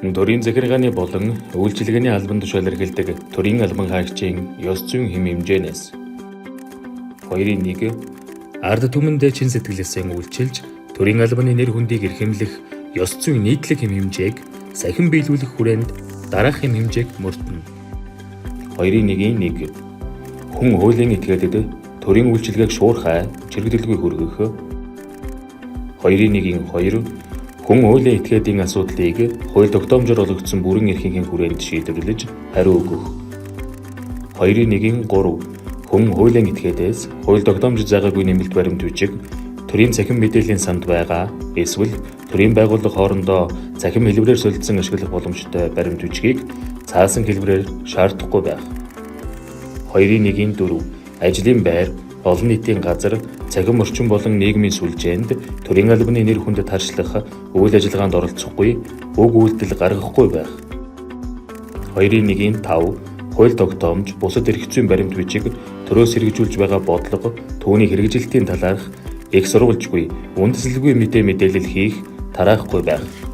Төрийн захиргааны болон үйлчилгээний албан тушаал эрхэлдэг төрийн албан хаагчийн ёс зүйн хэм хэмжээнээс. 2-1. Ард түмэндээ чин сэтгэлээсээ үйлчилж төрийн албаны нэр хүндийг эрхэмлэх ёс зүйн нийтлэг хэм хэмжээг сахин биелүүлэх хүрээнд дараах хэм хэмжээг мөрдөнө. 2-1-ийн 1. Хүн хуулийн этгээдэд төрийн үйлчилгээг шуурхай чирэгдэлгүй хүргэх. 2-1-ийн 2. Хүн хуулийн этгээдийн асуудлыг хууль тогтоомжоор олгогдсон бүрэн эрхийнхээ хүрээнд шийдвэрлэж хариу өгөх. 2-1-ийн 3. Хүн хуулийн этгээдээс хууль тогтоомж заагаагүй нэмэлт баримт бичиг төрийн цахим мэдээллийн санд байгаа эсвэл төрийн байгууллага хоорондоо цахим хэлбэрээр солилцсон ашиглах боломжтой баримт бичгийг цаасан хэлбэрээр шаардахгүй байх. 2-1-ийн 4. Ажлын байр, олон нийтийн газар, цахим орчин болон нийгмийн сүлжээнд төрийн албаны нэр хүндэд харшлах үйл ажиллагаанд оролцохгүй, уг үйлдэл гаргахгүй байх. 2-1-ийн 5. Хууль тогтоомж, бусад эрх зүйн баримт бичиг төрөөс хэрэгжүүлж байгаа бодлого, түүний хэрэгжилтийн талаарх их сурвалжгүй, үндэслэлгүй мэдээ мэдээлэл хийх тараахгүй байх.